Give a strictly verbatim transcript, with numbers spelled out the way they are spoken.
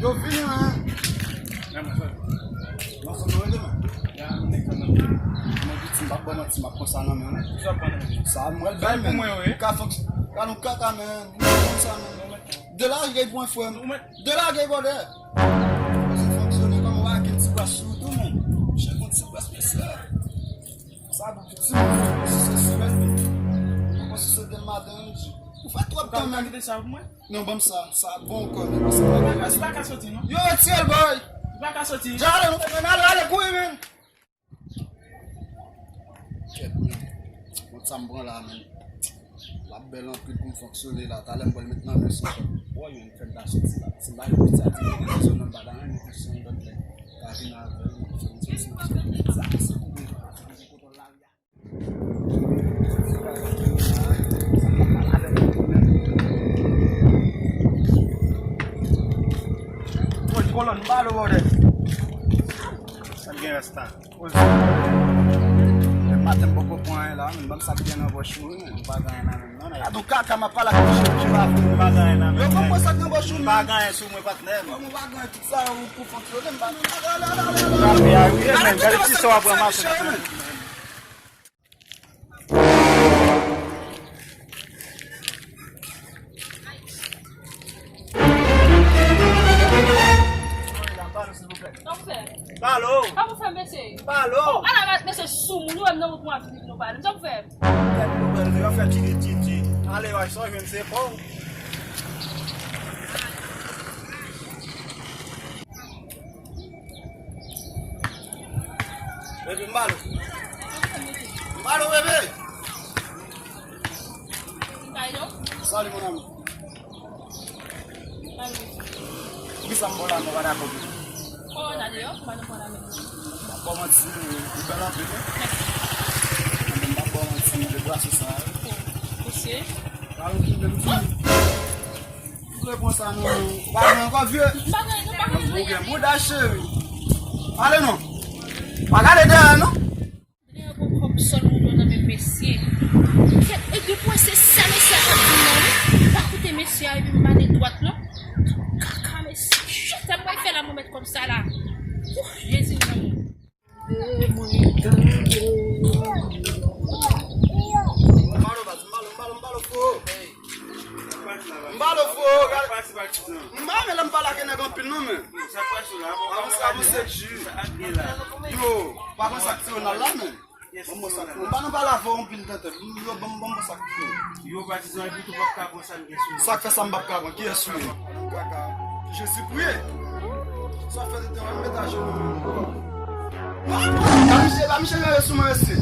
Yo vini, men. Nan sa nou rete, men. Mwen di ti m p ap ban manti, m ap pran sa nan men, men. Sa mwen bay, men. Ka fòk, ka nou kaka, men. Mwen konn sa, men. De la, gay pou mwen, frè m. De la, gay bòdè. Mwen se fonksyonè, kòman w a gen ti bras sou ou tou, men. Chak moun ti bras, men sa. Sa pou ti moun, si se si, men. Mwen si se de maten, men. Ou fè twòp tan, men. Ou ka kite sa pou mwen? Non, ban m sa, sa bon ankò, men, paske mwen pa ka soti, non. Yo, retire l, boy! Ou pa ka soti. Dja ale, nou, men, ale, ale, kouri, men! Kèt, men. Kont sa m pran la, men. L ap bèl anpil pou m fonksyone la. Talè m pral met nan men sou kòb. Woy, men, fè m ta soti la. Si m pa gen piti a ti nèg nan zòn nan, m pa ta renmen konn se yon lòt nèg ka vin avè l, fè m soti, m soti. Sa, se pou mwen. Kolòn, m pale w, brother. Sa k gen rasta? Depi maten m poko pran anyen la, men ban m sa k gen nan pòch mwen, men. M pa gen anyen nan men m, non, nèg. Gad yon kaka, m ap pale ak misye, misye pa vle. M pa gen anyen nan men m. Yo, ban m sa k nan pòch mwen, men. M pa gen anyen sou mwen, patnè. Ban m pa gen anyen, tout sa, ou pou fonksyone, m pa gen anyen. Gade ti sa w ap ranmase nan men m. Sa w fè? Pale w. Sa w fè, mesye? Pale w. Oh, ala mesye sou moun, ou wè m nan wout mwen ap vini pou nou pale. Sa w fè? Yo fè tchili tchitchi. Ale, w a sa w jwenn se pa w. Bebe, m ba l ou. M ba l ou, bebe. Salut, mon amour. Poukisa m ba w la, mwen pa dakò, bebe? Oh, n a deyò, m pa nan pran la menm. M ap ba w manti, li bèl anpil, wi. M ap ba w manti, de brase sa, wi. Mesye. Ba l ou ki menm ti. Ou vle pran sa, non? Pa gen ankò, vye. M pa gen, nou pa gen. Ou gen bouda, cheri. Ale, non. Pa gade dèyè, non. Dèyè, bon, kòb sòl moun yo nan men mesye. Kèt, e depi w wè se sa mesye a t ap di m nan, wi. Pa koute mesye a, epi m ale dwat, non. Kaka, mesye. Chita, mwen fè la, mwen met kòb sa la. Ouf, Jezi, non. M ba l ou fo. M pa renmen lè m pale ak nèg anpil non, men. Avanse, avanse, G. Yo, pa konn sa k ti yo nan la, men. Ban mwen sa k fè. M pa nan pale avè w anpil nan tèt. Yo, ban m, ban mwen sa k fè. Yo, patizan, epi tou p ap ka pran sa m gen sou mwen. Sa k fè sa m p ap ka pran? Kiyès ou ye? Kaka. Jezi priye. Sa fè de tan m met ajenou. Ba misye, ba misye jere sou mwen, mesye.